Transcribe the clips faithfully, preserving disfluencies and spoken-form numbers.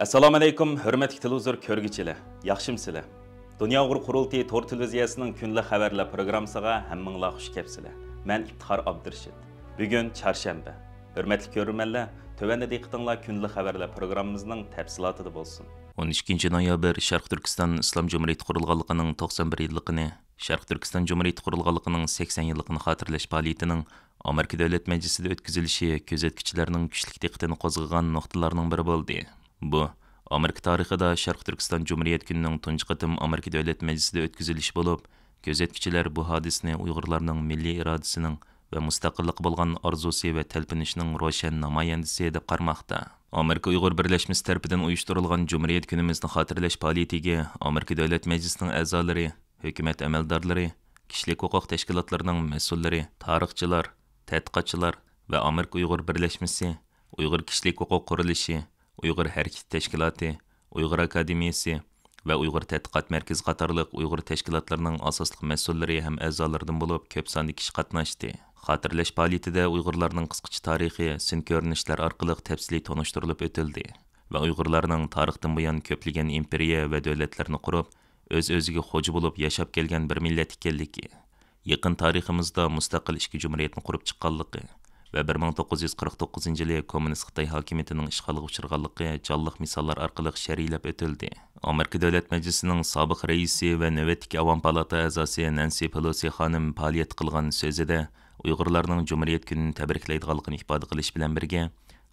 ئەسسالامۇئەلەيكۇم، ھۆرمەتلىك تېلېۋىزور كۆرگۈچىلەر، ياخشىمۇسىلەر؟ دۇنيا ئۇيغۇر قۇرۇلتىيى تور تېلېۋىزىيەسىنىڭ كۈندىلىك خەۋەرلەر پروگراممىسىغا ھەممىڭلار خۇش كەپسىلەر. مەن ئىپتىخار ئابدۇرېشىت. بۈگۈن چارشەنبە. ھۆرمەتلىك كۆرۈرمەنلەر، تۆۋەندە دىققىتىڭلار كۈندىلىك خەۋەرلەر پروگراممىمىزنىڭ تەپسىلاتىدا بولسۇن. ئون ئىككىنچى نويابىر شەرقىي تۈركىستان ئىسلام جۇمھۇرىيىتى قۇرۇلغانلىقىنىڭ توقسان بىر يىللىقىنى، شەرقىي تۈركىستان جۇمھۇرىيىتى قۇرۇلغانلىقىنىڭ سەكسەن يىللىقىنى خاتىرىلەش پائالىيىتىنىڭ ئامېرىكا دۆلەت مەجلىسىدە ئۆتكۈزۈلۈشى كۆزەتكۈچىلەرنىڭ كۈچلۈك دىققىتىنى قوزغىغان نۇقتىلارنىڭ بىرى بولدى. بۇ، ئامېرىكا تارىخىدا شەرقىي تۈركىستان جۇمھۇرىيەت كۈنىنىڭ تۇنجى قېتىم ئامېرىكا دۆلەت مەجلىسىدە ئۆتكۈزۈلۈشى بولۇپ، كۆزەتكۈچىلەر بۇ ھادىسىنى ئۇيغۇرلارنىڭ مىللىي ئىرادىسىنىڭ ۋە مۇستەقىللىققا بولغان ئارزۇسى ۋە تەلپۈنۈشىنىڭ روشەن نامايەندىسى دەپ قارىماقتا. ئامېرىكا ئۇيغۇر بىرلەشمىسى تەرىپىدىن ئۇيۇشتۇرۇلغان جۇمھۇرىيەت كۈنىمىزنى خاتىرىلەش پائالىيىتىگە ئامېرىكا دۆلەت مەجلىسىنىڭ ئەزالىرى، ھۆكۈمەت ئەمەلدارلىرى، كىشىلىك ھوقۇق تەشكىلاتلىرىنىڭ مەسئۇللىرى، تارىخچىلار، تەتقىقاتچىلار ۋە ئامېرىكا ئۇيغۇر بىرلەشمىسى، ئۇيغۇر كىشىلىك ھوقۇق قۇرۇلۇشى، ئۇيغۇر ھەرىكىتى تەشكىلاتى، ئۇيغۇر ئاكادېمىيىسى ۋە ئۇيغۇر تەتقىقات مەركىزى قاتارلىق ئۇيغۇر تەشكىلاتلىرىنىڭ ئاساسلىق مەسئۇللىرى ھەم ئەزالىرىدىن بولۇپ كۆپ ساندا كىشى قاتناشتى. خاتىرىلەش پائالىيىتىدە ئۇيغۇرلارنىڭ قىسقىچە تارىخى سىن كۆرۈنۈشلەر ئارقىلىق تەپسىلىي تونۇشتۇرۇلۇپ ئۆتۈلدى ۋە ئۇيغۇرلارنىڭ تارىختىن بۇيان كۆپلىگەن ئىمپېرىيە ۋە دۆلەتلەرنى قۇرۇپ، ئۆز-ئۆزىگە خوجا بولۇپ ياشاپ كەلگەن بىر مىللەت ئىكەنلىكى، يېقىن تارىخىمىزدا مۇستەقىل ئىككى جۇمھۇرىيەتنى قۇرۇپ چىققانلىقى ۋە بىر مىڭ توققۇز يۈز قىرىق توققۇزىنچى يىلى كوممۇنىست خىتاي ھاكىمىيىتىنىڭ ئىشغالغا ئۇچرىغانلىقى جانلىق مىساللار ئارقىلىق شەرھلەپ ئۆتۈلدى. ئامېرىكا دۆلەت مەجلىسىنىڭ سابىق رەئىسى ۋە نۆۋەتتىكى ئاۋام پالاتا ئەزاسى نەنسى پېلوسى خانىم پائالىيەت قىلغان سۆزىدە، ئۇيغۇرلارنىڭ جۇمھۇرىيەت كۈنىنى تەبرىكلەيدىغانلىقىنى ئىپادە قىلىش بىلەن بىرگە،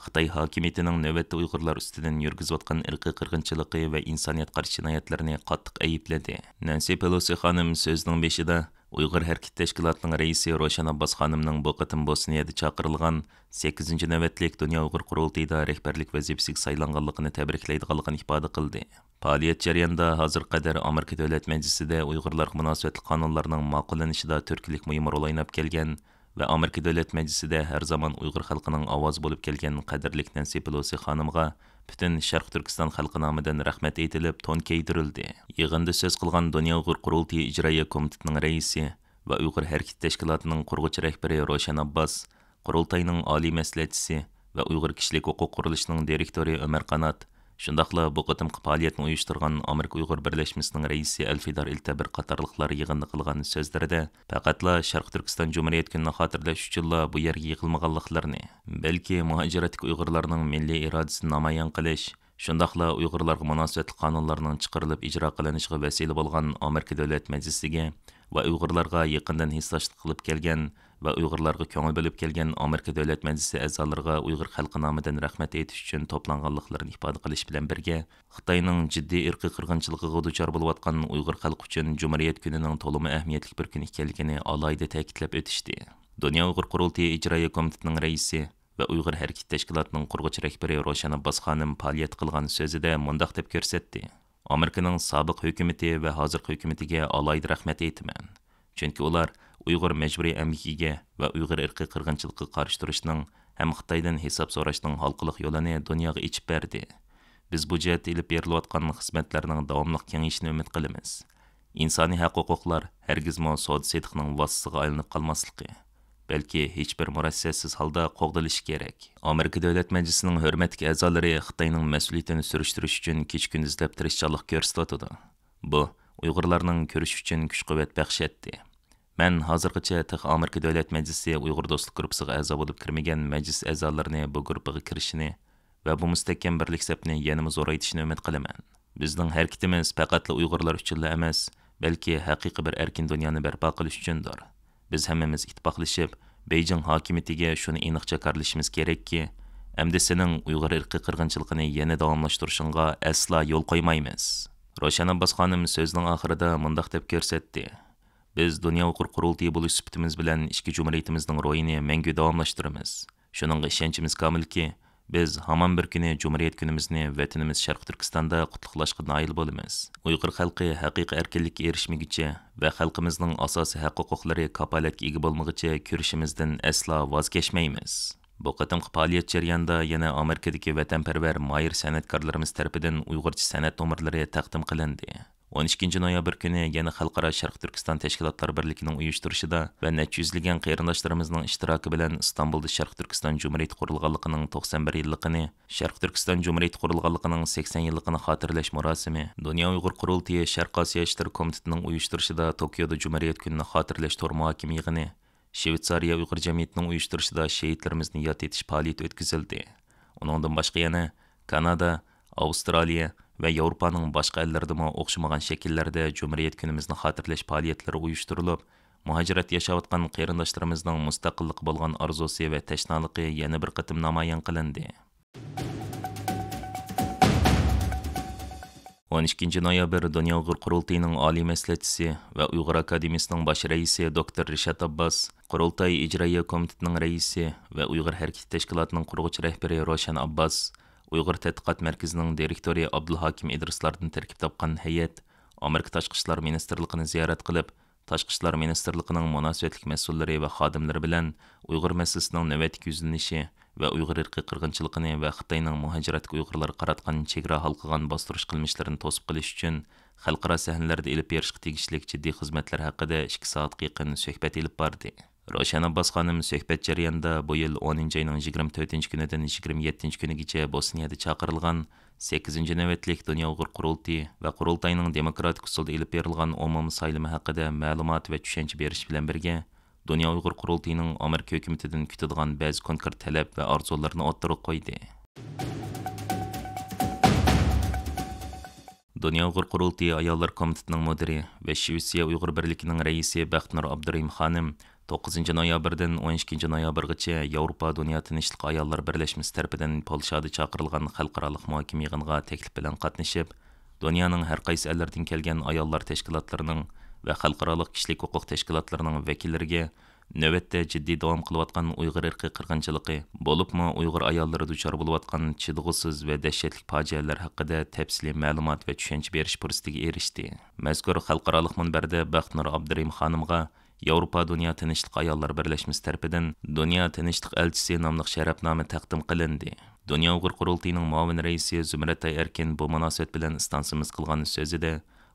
خىتاي ھاكىمىيىتىنىڭ نۆۋەتتە ئۇيغۇرلار ئۈستىدىن يۈرگۈزۈۋاتقان ئىرقىي قىرغىنچىلىقى ۋە ئىنسانىيەت قارشى جىنايەتلىرىنى قاتتىق ئەيىبلىدى. نەنسى پېلوسى خانىم سۆزىنىڭ بېشىدا ئۇيغۇر ھەرىكىتى تەشكىلاتىنىڭ رەئىسى روشەن ئابباس خانىمنىڭ بۇ قېتىم بوسنىيەدە چاقىرىلغان سەككىزىنچى نۆۋەتلىك دۇنيا ئۇيغۇر قۇرۇلتىيىدا رەھبەرلىك ۋەزىپىسىگە سايلانغانلىقىنى تەبرىكلەيدىغانلىقىنى ئىپادە قىلدى. پائالىيەت جەريانىدا ھازىرغا قەدەر ئامېرىكا دۆلەت مەجلىسىدە ئۇيغۇرلارغا مۇناسىۋەتلىك قانۇنلارنىڭ ماقۇللىنىشىدا تۈرتكىلىك مۇھىم رول ئويناپ كەلگەن ۋە ئامېرىكا دۆلەت مەجلىسىدە ھەر زامان ئۇيغۇر خەلقىنىڭ ئاۋازى بولۇپ كەلگەن قەدىرلىك نەنسى پېلوسى خانىمغا پۈتۈن شەرقىي تۈركىستان خەلقى نامىدىن رەھمەت ئېيتىلىپ، تون كىيدۈرۈلدى. يىغىندا سۆز قىلغان دۇنيا ئۇيغۇر قۇرۇلتىيى ئىجرائىيە كومىتېتىنىڭ رەئىسى ۋە ئۇيغۇر ھەرىكىتى تەشكىلاتىنىڭ قۇرغۇچى رەھبىرى روشەن ئابباس، قۇرۇلتاينىڭ ئالىي مەسلىھەتچىسى ۋە ئۇيغۇر كىشىلىك ھوقۇق قۇرۇلۇشىنىڭ دىرېكتورى ئۆمەر قانات، شۇنداقلا بۇ قېتىمقى پائالىيەتنى ئۇيۇشتۇرغان ئامېرىكا ئۇيغۇر بىرلەشمىسىنىڭ رەئىسى ئەلفىدار ئىلتەبىر قاتارلىقلار يىغىندا قىلغان سۆزلىرىدە، پەقەتلا شەرقىي تۈركىستان جۇمھۇرىيەت كۈنىنى خاتىرىلەش ئۈچۈنلا بۇ يەرگە يىغىلمىغانلىقلىرىنى، بەلكى مۇھاجىرەتتىكى ئۇيغۇرلارنىڭ مىللىي ئىرادىسىنى نامايان قىلىش، شۇنداقلا ئۇيغۇرلارغا مۇناسىۋەتلىك قانۇنلارنىڭ چىقىرىلىپ ئىجرا قىلىنىشىغا ۋەسىلە بولغان ئامېرىكا دۆلەت مەجلىسىگە ۋە ئۇيغۇرلارغا يېقىندىن ھېسداشلىق قىلىپ كەلگەن ۋە ئۇيغۇرلارغا كۆڭۈل بۆلۈپ كەلگەن ئامېرىكا دۆلەت مەجلىسى ئەزالىرىغا ئۇيغۇر خەلقى نامىدىن رەھمەت ئېيتىش ئۈچۈن توپلانغانلىقلىرىنى ئىپادە قىلىش بىلەن بىرگە، خىتاينىڭ جىددىي ئىرقىي قىرغىنچىلىقىغا دۇچار بولۇۋاتقان ئۇيغۇر خەلقى ئۈچۈن جۇمھۇرىيەت كۈنىنىڭ تولىمۇ ئەھمىيەتلىك بىر كۈن ئىكەنلىكىنى ئالاھىدە تەكىتلەپ ئۆتۈشتى. دۇنيا ئۇيغۇر قۇرۇلتىيى ئىجرائىيە كومىتېتىنىڭ رەئىسى ۋە ئۇيغۇر ھەرىكىتى تەشكىلاتىنىڭ قۇرغۇچى رەھبىرى روشەن ئابباس خانىم پائالىيەت قىلغان سۆزىدە مۇنداق دەپ كۆرسەتتى: ئامېرىكىنىڭ سابىق ھۆكۈمىتى ۋە ھازىرقى ھۆكۈمىتىگە ئالاھىدە رەھمەت ئېيتىمەن. چۈنكى ئۇلار ئۇيغۇر مەجبۇرىي ئەمگىكىگە ۋە ئۇيغۇر ئىرقىي قىرغىنچىلىقىغا قارشى تۇرۇشنىڭ ھەم خىتايدىن ھېساب سوراشنىڭ ھالقىلىق يولىنى دۇنياغا ئېچىپ بەردى. بىز بۇ جەھەتتە ئېلىپ بېرىلىۋاتقان خىزمەتلەرنىڭ داۋاملىق كېڭىيىشىنى ئۈمىد قىلىمىز. ئىنسانىي ھەق-ھوقۇقلار ھەرگىزمۇ سودا-سېتىقنىڭ ۋاسىتىسىغا ئايلىنىپ قالماسلىقى، بەلكى ھېچبىر مۇرەسسەسىز ھالدا قوغدىلىشى كېرەك. ئامېرىكا دۆلەت مەجلىسىنىڭ ھۆرمەتلىك ئەزالىرى خىتاينىڭ مەسئۇلىيىتىنى سۈرۈشتۈرۈش ئۈچۈن كېچە-كۈندۈزلەپ تىرىشچانلىق كۆرسىتىۋاتىدۇ. بۇ، ئۇيغۇرلارنىڭ كۈرىشى ئۈچۈن كۈچ-قۇۋۋەت بەخش ئەتتى. مەن ھازىرغىچە تېخى ئامېرىكا دۆلەت مەجلىسى ئۇيغۇر دوستلۇق گۇرۇپپىسىغا ئەزا بولۇپ كىرمىگەن مەجلىس ئەزالىرىنى بۇ گۇرۇپپىغا كىرىشىنى ۋە بۇ مۇستەھكەم بىرلىك سەپنى يەنىمۇ زورايتىشىنى ئۈمىد قىلىمەن. بىزنىڭ ھەرىكىتىمىز پەقەتلا ئۇيغۇرلار ئۈچۈنلا ئەمەس، بەلكى ھەقىقىي بىر ئەركىن دۇنيانى بەرپا قىلىش ئۈچۈندۇر. بىز ھەممىمىز ئىتتىپاقلىشىپ، بېيجىڭ ھاكىمىيىتىگە شۇنى ئېنىق جاكارلىشىمىز كېرەككى، ئەمدى سېنىڭ ئۇيغۇر ئىرقىي قىرغىنچىلىقىنى يەنە داۋاملاشتۇرۇشۇڭغا ئەسلا يول قويمايمىز. روشەن ئابباس خانىم سۆزىنىڭ ئاخىرىدا مۇنداق دەپ كۆرسەتتى: بىز دۇنيا ئۇيغۇر قۇرۇلتىيى بولۇش سۈپىتىمىز بىلەن ئىچكى جۇمھۇرىيىتىمىزنىڭ روھىنى مەڭگۈ داۋاملاشتۇرىمىز. شۇنىڭغا ئىشەنچىمىز كامىلكى، بىز ھامان بىر كۈنى جۇمھۇرىيەت كۈنىمىزنى ۋەتىنىمىز شەرقىي تۈركىستاندا قۇتلۇقلاشقا نائىل بولىمىز. ئۇيغۇر خەلقى ھەقىقىي ئەركىنلىككە ئېرىشمىگۈچە ۋە خەلقىمىزنىڭ ئاساسىي ھەق-ھوقۇقلىرى كاپالەتكە ئىگە بولمىغۇچە كۈرىشىمىزدىن ئەسلا ۋاز كەچمەيمىز. بۇ قېتىمقى پائالىيەت جەريانىدا يەنە ئامېرىكىدىكى ۋەتەنپەرۋەر ماھىر سەنئەتكارلىرىمىز تەرىپىدىن ئۇيغۇرچە سەنئەت نومۇرلىرى تەقدىم قىلىندى. ئون ئىككىنچى نويابىر كۈنى يەنە خەلقئارا شەرقىي تۈركىستان تەشكىلاتلار بىرلىكىنىڭ ئۇيۇشتۇرۇشىدا ۋە نەچچە يۈزلىگەن قېرىنداشلىرىمىزنىڭ ئىشتىراكى بىلەن ئىستانبۇلدا شەرقىي تۈركىستان جۇمھۇرىيىتى قۇرۇلغانلىقىنىڭ توقسان بىر يىللىقىنى، شەرقىي تۈركىستان جۇمھۇرىيىتى قۇرۇلغانلىقىنىڭ سەكسەن يىللىقىنى خاتىرىلەش مۇراسىمى، دۇنيا ئۇيغۇر قۇرۇلتىيى شەرقىي ئاسىيا ئىشلىرى كومىتېتىنىڭ ئۇيۇشتۇرۇشىدا توكيودا جۇمھۇرىيەت كۈنىنى خاتىرىلەش تور مۇھاكىمە يىغىنى، شىۋېتسارىيە ئۇيغۇر جەمئىيىتىنىڭ ئۇيۇشتۇرۇشىدا شېھىتلىرىمىزنى ياد ئېتىش پائالىيىتى ئۆتكۈزۈلدى. ئۇنىڭدىن باشقا يەنە كانادا، ئاۋسترالىيە ۋە ياۋروپانىڭ باشقا ئەللىرىدىمۇ ئوخشىمىغان شەكىللەردە جۇمھۇرىيەت كۈنىمىزنى خاتىرىلەش پائالىيەتلىرى ئۇيۇشتۇرۇلۇپ، مۇھاجىرەتتە ياشاۋاتقان قېرىنداشلىرىمىزنىڭ مۇستەقىللىققا بولغان ئارزۇسى ۋە تەشنالىقى يەنە بىر قېتىم نامايان قىلىندى. ئون ئىككىنچى نويابىر دۇنيا ئۇيغۇر قۇرۇلتىيىنىڭ ئالىي مەسلىھەتچىسى ۋە ئۇيغۇر ئاكادېمىيىسىنىڭ باش رەئىسى دوكتور رىشات ئابباس، قۇرۇلتاي ئىجرائىيە كومىتېتىنىڭ رەئىسى ۋە ئۇيغۇر ھەرىكىتى تەشكىلاتىنىڭ قۇرغۇچى رەھبىرى روشەن ئابباس، ئۇيغۇر تەتقىقات مەركىزىنىڭ دىرېكتورى ئابدۇلھاكىم ئىدرىسلاردىن تەركىب تاپقان ھەيئەت ئامېرىكا تاشقى ئىشلار مىنىستىرلىقىنى زىيارەت قىلىپ، تاشقى ئىشلار مىنىستىرلىقىنىڭ مۇناسىۋەتلىك مەسئۇللىرى ۋە خادىملىرى بىلەن ئۇيغۇر مەسىلىسىنىڭ نۆۋەتتىكى يۈزلىنىشى ۋە ئۇيغۇر ئىرقىي قىرغىنچىلىقىنى ۋە خىتاينىڭ مۇھاجىرەتتىكى ئۇيغۇرلارغا قاراتقان چېگرا ھالقىغان باستۇرۇش قىلمىشلىرىنى توسۇپ قېلىش ئۈچۈن خەلقئارا سەھنىلەردە ئېلىپ بېرىشقا تېگىشلىك جىددىي خىزمەتلەر ھەققىدە ئىككى سائەتكە يېقىن سۆھبەت ئېلىپ باردى. روشەن ئابباس خانىم سۆھبەت جەريانىدا بۇ يىل ئونىنچى ئاينىڭ يىگىرمە تۆتىنچى كۈنىدىن يىگىرمە يەتتىنچى كۈنىگىچە بوسنىيەدە چاقىرىلغان سەككىزىنچى نۆۋەتلىك دۇنيا ئۇيغۇر قۇرۇلتىيى ۋە قۇرۇلتاينىڭ دېموكراتىك ئۇسۇلدا ئېلىپ بېرىلغان ئومۇمىي سايلىمى ھەققىدە مەلۇمات ۋە چۈشەنچە بېرىش بىلەن بىرگە، دۇنيا ئۇيغۇر قۇرۇلتىيىنىڭ ئامېرىكا ھۆكۈمىتىدىن كۈتىدىغان بەزى كونكرېت تەلەپ ۋە ئارزۇلىرىنى ئوتتۇرىغا قويدى. دۇنيا ئۇيغۇر قۇرۇلتىيى ئاياللار كومىتېتىنىڭ مۇدىرى ۋە شىۋېتسىيە ئۇيغۇر بىرلىكىنىڭ رەئىسى بەختىنۇر ئابدۇرېھىم خانىم توققۇزىنچى نويابىردىن ئون ئىككىنچى نويابىرغىچە ياۋروپا دۇنيا تىنچلىقى ئاياللار بىرلەشمىسى تەرىپىدىن پولشادا چاقىرىلغان خەلقئارالىق مۇھاكىمە يىغىنىغا تەكلىپ بىلەن قاتنىشىپ، دۇنيانىڭ ھەر قايسى ئەللىرىدىن كەلگەن ئاياللار تەشكىلاتلىرىنىڭ ۋە خەلقئارالىق كىشىلىك ھوقۇق تەشكىلاتلىرىنىڭ ۋەكىللىرىگە نۆۋەتتە جىددىي داۋام قىلىۋاتقان ئۇيغۇر ئىرقىي قىرغىنچىلىقى، بولۇپمۇ ئۇيغۇر ئاياللىرى دۇچار بولۇۋاتقان چىدىغۇسىز ۋە دەھشەتلىك پاجىئەلەر ھەققىدە تەپسىلىي مەلۇمات ۋە چۈشەنچە بېرىش پۇرسىتىگە ئېرىشتى. مەزكۇر خەلقئارالىق مۇنبەردە بەختىنۇر ئابدۇرېھىم خانىمغا ياۋروپا دۇنيا تىنچلىق ئاياللار بىرلەشمىسى تەرىپىدىن دۇنيا تىنچلىق ئەلچىسى ناملىق شەرەپنامە تەقدىم قىلىندى. دۇنيا ئۇيغۇر قۇرۇلتىيىنىڭ مۇئاۋىن رەئىسى زۇمرەتئاي ئەركىن بۇ مۇناسىۋەت بىلەن ئىستانسىمىز قىلغان سۆزىدە،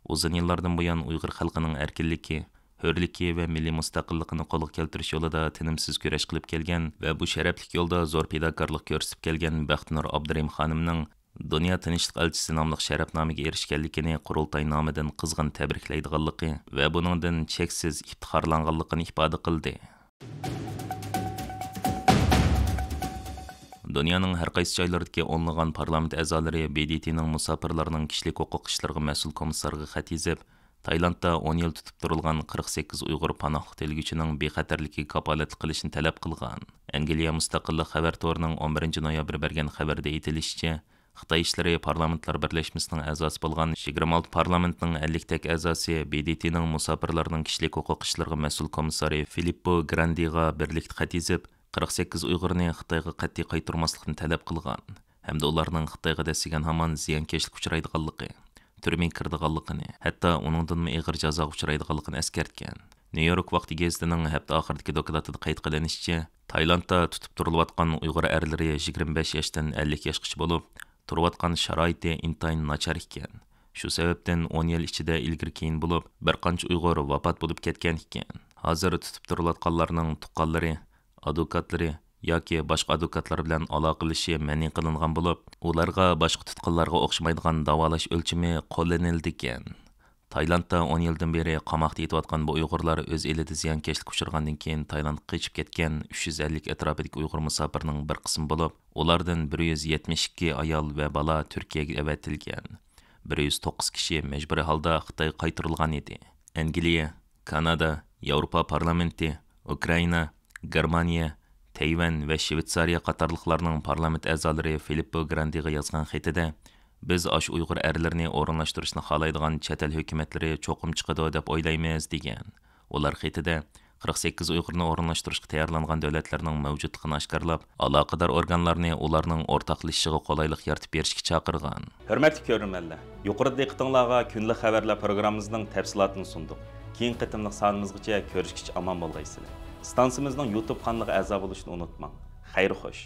ئۇزۇن يىللاردىن بۇيان ئۇيغۇر خەلقىنىڭ ئەركىنلىكى، ھۆرلۈكى ۋە مىللىي مۇستەقىللىقىنى قولغا كەلتۈرۈش يولىدا تىنىمسىز كۈرەش قىلىپ كەلگەن ۋە بۇ شەرەپلىك يولدا زور پىداكارلىق كۆرسىتىپ كەلگەن بەختىنۇر ئابدۇرېھىم خانىمنىڭ دۇنيا تىنچلىق ئەلچىسى ناملىق شەرەپنامىگە ئېرىشكەنلىكىنى قۇرۇلتاي نامىدىن قىزغىن تەبرىكلەيدىغانلىقى ۋە بۇنىڭدىن چەكسىز ئىپتىخارلانغانلىقىنى ئىپادە قىلدى. دۇنيانىڭ ھەر قايسى جايلىرىدىكى ئونلىغان پارلامېنت ئەزالىرى ب د ت نىڭ مۇساپىرلارنىڭ كىشىلىك ھوقۇق ئىشلىرىغا مەسئۇل كومىسسارغا خەت يېزىپ، تايلاندتا ئون يىل تۇتۇپ تۇرۇلغان قىرىق سەككىز ئۇيغۇر پاناھلىق تىلىگۈچىنىڭ بىخەتەرلىكىگە كاپالەتلىك قىلىشنى تەلەپ قىلغان. ئەنگلىيە مۇستەقىللىق خەۋەر تورىنىڭ ئون بىرىنچى نويابىر بەرگەن خەۋىرىدە ئېيتىلىشىچە، خىتاي ئىشلىرى پارلامېنتلار بىرلەشمىسىنىڭ ئەزاسى بولغان يىگىرمە ئالتە پارلامېنتنىڭ ئەللىك تەك ئەزاسى ب د ت نىڭ مۇساپىرلارنىڭ كىشىلىك ھوقۇق ئىشلىرىغا مەسئۇل كومىسسارى فىلىپپو گراندىغا بىرلىكتە خەت يېزىپ، قىرىق سەككىز ئۇيغۇرنى خىتايغا قەتئىي قايتۇرماسلىقنى تەلەپ قىلغان ھەمدە ئۇلارنىڭ خىتايغا دەسسىگەن ھامان زىيانكەشلىككە ئۇچرايدىغانلىقى، تۈرمىگە كىرىدىغانلىقىنى، ھەتتا ئۇنىڭدىنمۇ ئېغىر جازاغا ئۇچرايدىغانلىقىنى ئەسكەرتكەن. نيۇ يورك ۋاقتى گېزىتىنىڭ ھەپتە ئاخىرىدىكى دوكلاتىدا قەيت قىلىنىشىچە، تايلاندتا تۇتۇپ تۇرۇلۇۋاتقان ئۇيغۇر ئەرلىرى يىگىرمە بەش ياشتىن ئەللىك ياشقىچە بولۇپ، تۇرۇۋاتقان شارائىتى ئىنتايىن ناچار ئىكەن. شۇ سەۋەبتىن ئون يىل ئىچىدە ئىلگىرى كېيىن بولۇپ، بىر قانچە ئۇيغۇر ۋاپات بولۇپ كەتكەن ئىكەن. ھازىر تۇتۇپ تۇرۇلۇۋاتقانلارنىڭ تۇغقانلىرى، ئادۋوكاتلىرى ياكى باشقا ئادۋوكاتلار بىلەن ئالاقىلىشىشى مەنئى قىلىنغان بولۇپ، ئۇلارغا باشقا تۇتقۇنلارغا ئوخشىمايدىغان داۋالاش ئۆلچىمى قوللىنىلىدىكەن. تايلاندتا ئون يىلدىن بېرى قاماقتا يېتىۋاتقان بۇ ئۇيغۇرلار ئۆز ئېلىدە زىيانكەشلىككە ئۇچرىغاندىن كېيىن تايلاندقا قېچىپ كەتكەن ئۈچ يۈز ئەللىك ئەتراپىدىكى ئۇيغۇر مۇساپىرنىڭ بىر قىسمى بولۇپ، ئۇلاردىن بىر يۈز يەتمىش ئىككى ئايال ۋە بالا تۈركىيەگە ئەۋەتىلگەن. بىر يۈز توققۇز كىشى مەجبۇرىي ھالدا خىتايغا قايتۇرۇلغان ئىدى. ئەنگلىيە، كانادا، ياۋروپا پارلامېنتى، ئۇكرائىنا، گېرمانىيە، تەيۋەن ۋە شىۋېتسارىيە قاتارلىقلارنىڭ پارلامېنت ئەزالىرى فىلىپپو گراندىغا يازغان خېتىدە، بىز ئاشۇ ئۇيغۇر ئەرلىرىنى ئورۇنلاشتۇرۇشنى خالايدىغان چەت ئەل ھۆكۈمەتلىرى چوقۇم چىقىدۇ دەپ ئويلايمىز، دېگەن. ئۇلار خېتىدە قىرىق سەككىز ئۇيغۇرنى ئورۇنلاشتۇرۇشقا تەييارلانغان دۆلەتلەرنىڭ مەۋجۇتلۇقىنى ئاشكارىلاپ، ئالاقىدار ئورگانلارنى ئۇلارنىڭ ئورتاقلىشىشىغا قولايلىق يارىتىپ بېرىشكە چاقىرغان. ھۆرمەتلىك كۆرۈرمەنلەر، يۇقىرىدا دىققىتىڭلارغا كۈندىلىك خەۋەرلەر پروگراممىمىزنىڭ تەپسىلاتىنى سۇندۇق. كېيىنكى قېتىملىق سانىمىزغىچە كۆرۈشكىچە ئامان بولغايسىلەر. ئىستانسىمىزنىڭ يۇتۇب قانىلىغا ئەزا بولۇشنى ئۇنتۇماڭ. خەير خوش.